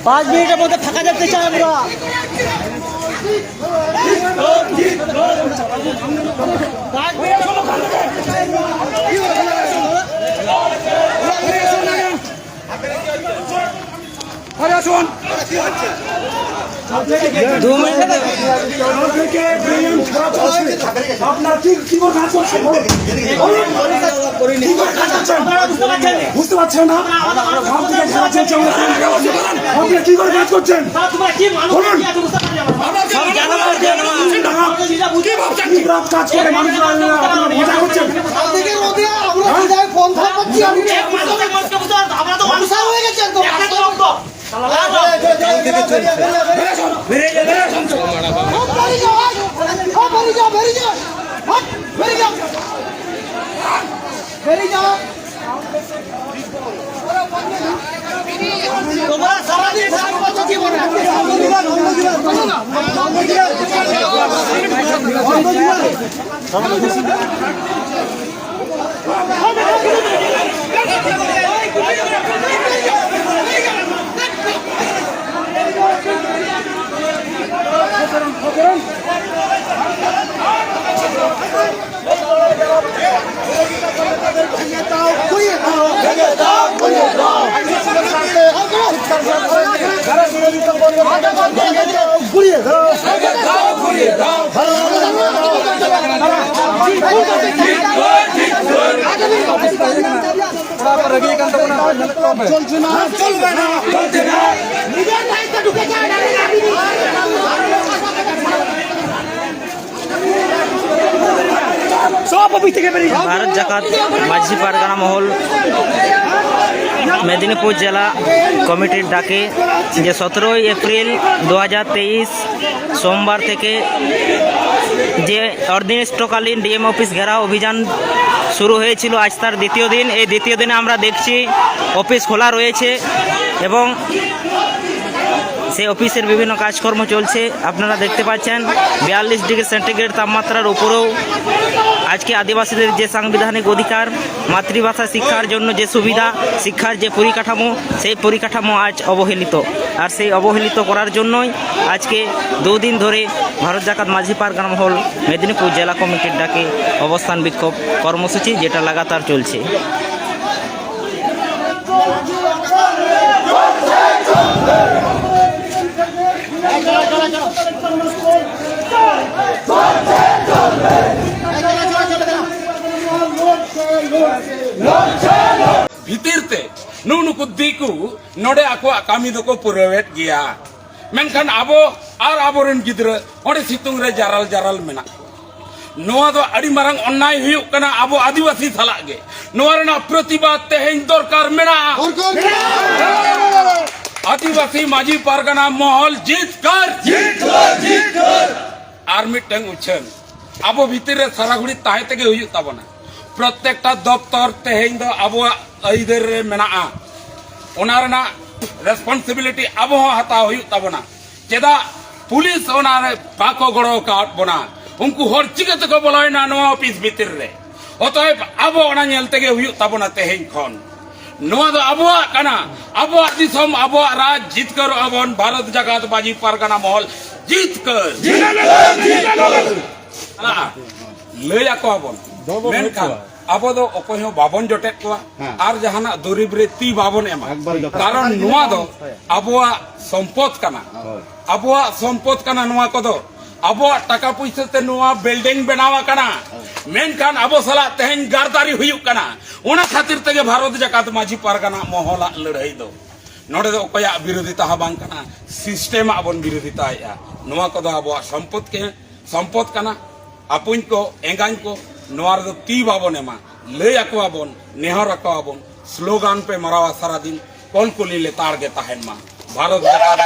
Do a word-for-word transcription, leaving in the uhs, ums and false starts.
পাঁচ মিনিটের মধ্যে ফাঁকা দেখতে চাই আমরা। আরে আসুন। দু মিনিট। আপনার কি, কি করে কাজ করছেন? বলুন। কি করে কাজ করছেন? বুঝতে পারছেন না? আপনি কি করে কাজ করছেন? বলুন। দিন রাত কাজ করে মানুষ মজা করছেন। ভারত জাকাত মাঝি পারগানা মহল মেদিনীপুর জেলা কমিটির ডাকে যে সতেরোই এপ্রিল দু হাজার তেইশ সোমবার থেকে যে অর্ধনিষ্ঠকালীন ডিএম অফিস ঘেরাও অভিযান শুরু হয়েছিল, আজ তার দ্বিতীয় দিন। এই দ্বিতীয় দিনে আমরা দেখছি অফিস খোলা রয়েছে এবং সেই অফিসের বিভিন্ন কাজকর্ম চলছে। আপনারা দেখতে পাচ্ছেন বিয়াল্লিশ ডিগ্রি সেন্টিগ্রেড তাপমাত্রার উপরেও আজকে আদিবাসীদের যে সাংবিধানিক অধিকার, মাতৃভাষা শিক্ষার জন্য যে সুবিধা, শিক্ষার যে পরিকাঠামো, সেই পরিকাঠামো আজ অবহেলিত। আর সেই অবহেলিত করার জন্যই আজকে দুদিন ধরে ভারত জাকাত মাঝি পারগানা মহল মেদিনীপুর জেলা কমিটির ডাকে অবস্থান বিক্ষোভ কর্মসূচি, যেটা লাগাতার চলছে। ᱵᱷᱤᱛᱤᱨ ᱛᱮ ᱱᱩᱜᱼᱩ ᱱᱩᱠᱩ ᱫᱤᱠᱩ ᱱᱚᱰᱮ ᱟᱠᱚᱣᱟᱜ ᱠᱟᱹᱢᱤ ᱫᱚᱠᱚ ᱯᱩᱨᱟᱹᱣᱮᱫ ᱜᱮᱭᱟ, ᱢᱮᱱᱠᱷᱟᱱ ᱟᱵᱚ ᱟᱨ ᱟᱵᱚᱨᱮᱱ ᱜᱤᱫᱽᱨᱟᱹ ᱚᱸᱰᱮ ᱥᱤᱛᱩᱝ ᱨᱮ ᱡᱟᱨᱟᱞ ᱡᱟᱨᱟᱞ ᱢᱮᱱᱟᱜ ᱠᱚᱣᱟ᱾ ᱱᱚᱣᱟ ᱫᱚ ᱟᱹᱰᱤ ᱢᱟᱨᱟᱝ ᱚᱱᱱᱟᱭ ᱦᱩᱭᱩᱜ ᱠᱟᱱᱟ ᱟᱵᱚ ᱟᱹᱫᱤᱵᱟᱹᱥᱤ ᱥᱟᱞᱟᱜ ᱜᱮ᱾ ᱱᱚᱣᱟ ᱨᱮᱱᱟᱜ ᱯᱨᱚᱛᱤᱵᱟᱫ ᱛᱮᱦᱮᱧ ᱫᱚᱨᱠᱟᱨ ᱢᱮᱱᱟᱜᱼᱟ᱾ ᱫᱚᱨᱠᱟᱨ ᱢᱮᱱᱟᱜᱼᱟ᱾ ᱟᱹᱫᱤᱵᱟᱹᱥᱤ ᱢᱟᱹᱡᱷᱤ ᱯᱟᱨᱜᱟᱱᱟ ᱢᱚᱦᱚᱞ ᱡᱤᱛᱠᱟᱹᱨ᱾ ᱡᱤᱛᱠᱟᱹᱨ, ᱡᱤᱛᱠᱟᱹᱨ᱾ ᱟᱨ ᱢᱤᱫᱴᱟᱝ ᱩᱪᱷᱟᱹᱱ, ᱟᱵᱚ ᱵᱷᱤᱛᱤᱨ ᱨᱮ ᱥᱟᱨᱟ ᱜᱷᱩᱲᱤ ᱛᱟᱦᱮᱸ ᱛᱮᱜᱮ ᱦᱩᱭᱩᱜ ᱛᱟᱵᱚᱱᱟ᱾ ᱯᱨᱚᱛᱮᱠᱴᱟ ᱫᱚᱯᱛᱚᱨ ᱛᱮᱦᱮᱧ ᱫᱚ ᱟᱵᱚᱣᱟᱜ ᱟᱹᱭᱫᱟᱹᱨ ᱨᱮ ᱢᱮᱱᱟᱜᱼᱟ, ᱚᱱᱟ ᱨᱮᱱᱟᱜ ᱨᱮᱥᱯᱚᱱᱥᱤᱵᱤᱞᱤᱴᱤ ᱟᱵᱚ ᱦᱚᱸ ᱦᱟᱛᱟᱣ ᱦᱩᱭᱩᱜ ᱛᱟᱵᱚᱱᱟ᱾ ᱪᱮᱫᱟᱜ ᱯᱩᱞᱤᱥ ᱚᱱᱟ ᱨᱮ ᱵᱟᱠᱚ ᱜᱚᱲᱚ ᱟᱠᱟᱫ ᱵᱚᱱᱟ? ᱩᱱᱠᱩ ᱦᱚᱲ ᱪᱤᱠᱟᱹ ᱛᱮᱠᱚ ᱵᱚᱞᱚᱭᱮᱱᱟ ᱱᱚᱣᱟ ᱚᱯᱷᱤᱥ ᱵᱷᱤᱛᱤᱨ ᱨᱮ? ᱚᱛᱚᱮᱵ ᱟᱵᱚ ᱚᱱᱟ ᱧᱮᱞ ᱛᱮᱜᱮ ᱦᱩᱭᱩᱜ ᱛᱟᱵᱚᱱᱟ ᱛᱮᱦᱮᱧ ᱠᱷᱚᱱ᱾ ᱱᱚᱣᱟ ᱫᱚ ᱟᱵᱚᱣᱟᱜ ᱠᱟᱱᱟ, ᱟᱵᱚᱣᱟᱜ ᱫᱤᱥᱚᱢ, ᱟᱵᱚᱣᱟᱜ ᱨᱟᱡᱽ᱾ ᱡᱤᱛᱠᱟᱹᱨᱚᱜᱼᱟ ᱵᱚᱱ, ᱵᱷᱟᱨᱚᱛ ᱡᱟᱠᱟᱛ ᱢᱟᱹᱡᱷᱤ ᱯᱟᱨᱜᱟᱱᱟ ᱢᱚᱦᱚᱞ ᱡᱤᱛᱠᱟᱹᱨ᱾ ᱡᱤᱛᱠᱟᱹᱨ, ᱡᱤᱛᱠᱟᱹᱨ᱾ ᱪᱟᱞᱟᱜᱼᱟ᱾ ᱞᱟᱹᱭ ᱟᱠᱚᱣᱟ ᱵᱚᱱ᱾ ᱫᱚ ᱵᱚᱱ ᱞᱟᱹᱭ ᱢᱮᱱᱠᱷᱟᱱ ᱠᱚᱣᱟ᱾ ᱟᱵᱚ ᱫᱚ ᱚᱠᱚᱭ ᱦᱚᱸ ᱵᱟᱵᱚᱱ ᱡᱚᱴᱮᱫ ᱠᱚᱣᱟ᱾ ᱦᱮᱸ᱾ ᱟᱨ ᱡᱟᱦᱟᱱᱟᱜ ᱫᱩᱨᱤᱵᱽ ᱨᱮ ᱛᱤ ᱵᱟᱵᱚᱱ ᱮᱢᱟ᱾ ᱮᱠᱵᱟᱨ ᱡᱚᱛᱚ᱾ ᱠᱟᱨᱚᱱ ᱱᱚᱣᱟ ᱫᱚ ᱦᱳᱭ᱾ ᱟᱵᱚᱣᱟᱜ ᱥᱚᱢᱯᱚᱫ ᱠᱟᱱᱟ᱾ ᱦᱳᱭ᱾ ᱟᱵᱚᱣᱟᱜ ᱥᱚᱢᱯᱚᱫ ᱠᱟᱱᱟ ᱱᱚᱣᱟ ᱠᱚᱫᱚ᱾ ᱟᱵᱚᱣᱟᱜ ᱴᱟᱠᱟ ᱯᱩᱭᱥᱟᱹ ᱛᱮ ᱱᱚᱣᱟ ᱵᱤᱞᱰᱤᱝ ᱵᱮᱱᱟᱣ ᱟᱠᱟᱱᱟ᱾ ᱦᱳᱭ᱾ ᱢᱮᱱᱠᱷᱟᱱ ᱟᱵᱚ ᱥᱟᱞᱟᱜ ᱛᱮᱦᱮᱧ ᱜᱟᱨᱫᱟᱨᱤ ᱦᱩᱭᱩᱜ ᱠᱟᱱᱟ᱾ ᱚᱱᱟ ᱠᱷᱟᱹᱛᱤᱨ ᱛᱮᱜᱮ ᱵᱷᱟᱨᱚᱛ ᱡᱟᱠᱟᱛ ᱢᱟᱹᱡᱷᱤ ᱯᱟᱨᱜᱟᱱᱟ ᱢᱚᱦᱚᱞᱟᱜ ᱞᱟᱹᱲᱦᱟᱹᱭ ᱫᱚ᱾ ᱱᱚᱰᱮ ᱫᱚ ᱚᱠᱚᱭᱟᱜ ᱵᱤᱨᱳᱫᱷᱤᱛᱟ ᱦᱚᱸ ᱵᱟᱝ ᱠᱟᱱᱟ, ᱥᱤᱥᱴᱮᱢᱟᱜ ᱵᱚᱱ ᱵᱤᱨᱳᱫᱷᱤᱛᱟᱭᱮᱫᱼᱟ᱾ ᱱᱚᱣᱟ ᱠᱚᱫᱚ ᱟᱵᱚᱣᱟᱜ ᱥᱚᱢᱯᱚᱫ ᱠᱮ-, ᱥᱚᱢᱯᱚᱫ ᱠᱟᱱᱟ᱾ ᱟᱯᱩᱧ ᱠᱚ, ᱮᱸᱜᱟᱧ ᱠᱚ, ᱱᱚᱣᱟ ᱨᱮᱫᱚ ᱛᱤ ᱵᱟᱵᱚᱱ ᱮᱢᱟ᱾ ᱞᱟᱹᱭ ᱟᱠᱚᱣᱟ ᱵᱚᱱ, ᱱᱮᱦᱚᱨ ᱟᱠᱚᱣᱟ ᱵᱚᱱ, ᱥᱞᱳᱜᱟᱱ ᱯᱮ ᱢᱟᱨᱟᱣᱟ ᱥᱟᱨᱟᱫᱤᱱ, ᱠᱚᱞᱠᱩᱞᱤ ᱞᱮᱛᱟᱲ ᱜᱮ ᱛᱟᱦᱮᱱ ᱢᱟ᱾ ᱵᱷᱟᱨᱚᱛ ᱡᱟᱠᱟᱛ